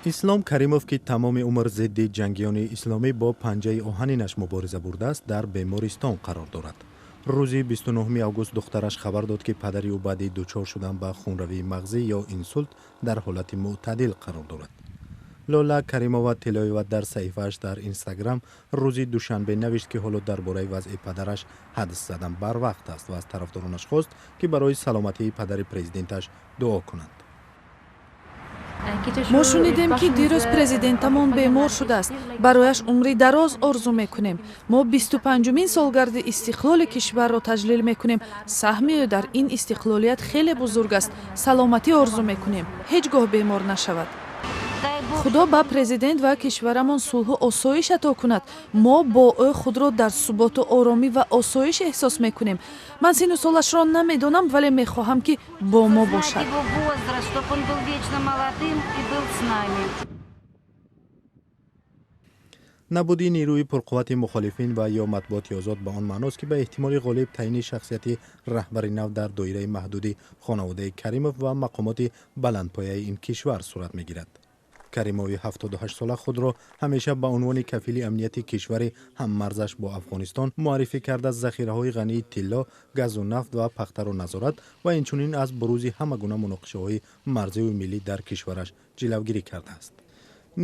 Ислом Каримов, ки тамоми умр зидди ҷангиёни исломӣ бо панҷаи оҳанинаш мубориза бурдааст, дар бемористон қарор дорад. Рӯзи 29 август духтараш хабар дод, ки падари ӯ баъди дучор шудан ба хунравии мағзӣ ё инсулт дар ҳолати мӯътадил қарор дорад. Лола Каримова Тилоева дар саҳифааш дар Инстаграм рӯзи душанбе навишт, ки ҳоло дар бораи вазъи падараш ҳадс задан барвақт аст ва аз тарафдоронаш хост, ки барои саломатии падари президенташ дуо кунанд. Мо шунидем, ки дирӯз президентамон бемор шудааст. Барояш умри дароз орзу мекунем. Мо 25-умин солгарди истиқлоли кишварро таҷлил мекунем. Саҳми ӯ дар ин истиқлолият хеле бузург аст. Саломатӣ орзу мекунем, ҳеҷ гоҳ бемор нашавад. Худо ба президент ва кишварамон сулҳу осоиш ато кунад. Мо бо ӯ худро дар суботу оромӣ ва осоиш эҳсос мекунем. Ман сину солашро намедонам, вале мехоҳам, ки бо мо бошад. Его возраст, чтобы он был вечно молодым и был с нами. Набуди нерӯи пурқуввати мухолифин ва ё матбуоти озод ба он маъност, ки ба эҳтимоли ғолиб таъйини шахсияти раҳбари нав дар доираи маҳдуди хонаводаи Каримов ва мақомоти баландпояи ин кишвар сурат мегирад. Каримови 78сола худро ҳамеша ба унвони кафили амнияти кишвари ҳаммарзаш бо Афғонистон муаррифӣ карда, захираҳои ғании тилло, газу нафт ва пахтаро назорат ва инчунин аз бурӯзи ҳама гуна муноқишаҳои марзиву миллӣ дар кишвараш ҷилавгирӣ кардааст.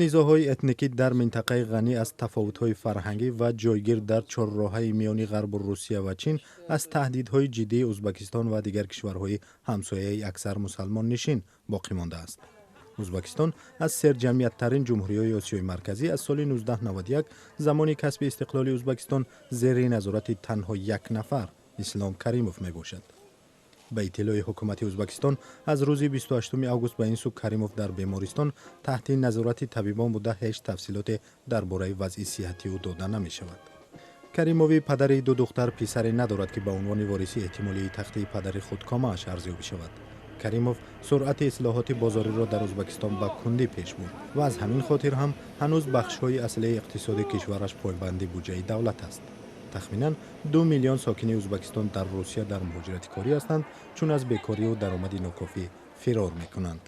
Низоъҳои этникӣ дар минтақаи ғанӣ аз тафовутҳои фарҳангӣ ва ҷойгир дар чорроҳаи миёни Ғарбу Русия ва Чин аз таҳдидҳои ҷиддии Ӯзбекистон ва дигар кишварҳои ҳамсояи аксар мусалмоннишин боқӣ мондааст. Ӯзбекистон аз серҷамъияттарин ҷумҳуриҳои Осиёи Марказӣ аз соли 1991, замони касби истиқлоли Ӯзбекистон, зери назорати танҳо як нафар, Ислом Каримов, мебошад. Ба иттилои ҳукумати Ӯзбекистон, аз рӯзи 28 август ба ин сӯ Каримов дар бемористон таҳти назорати табибон буда, ҳеҷ тафсилоте дар бораи вазъи сиҳати ӯ дода намешавад. Каримови падари ду духтар писаре надорад, ки ба унвони вориси эҳтимолии тахти падари худкомааш арзёбӣ шавад. Каримов суръати ислоҳоти бозориро дар Ӯзбекистон ба кундӣ пеш бурд ва аз ҳамин хотир ҳам ҳанӯз бахшҳои аслии иқтисоди кишвараш пойбанди буҷаи давлат аст. Тахминан 2 миллион сокини Ӯзбекистон дар Русия дар муҳоҷирати корӣ ҳастанд, чун аз бекориву даромади нокофӣ фирор мекунанд.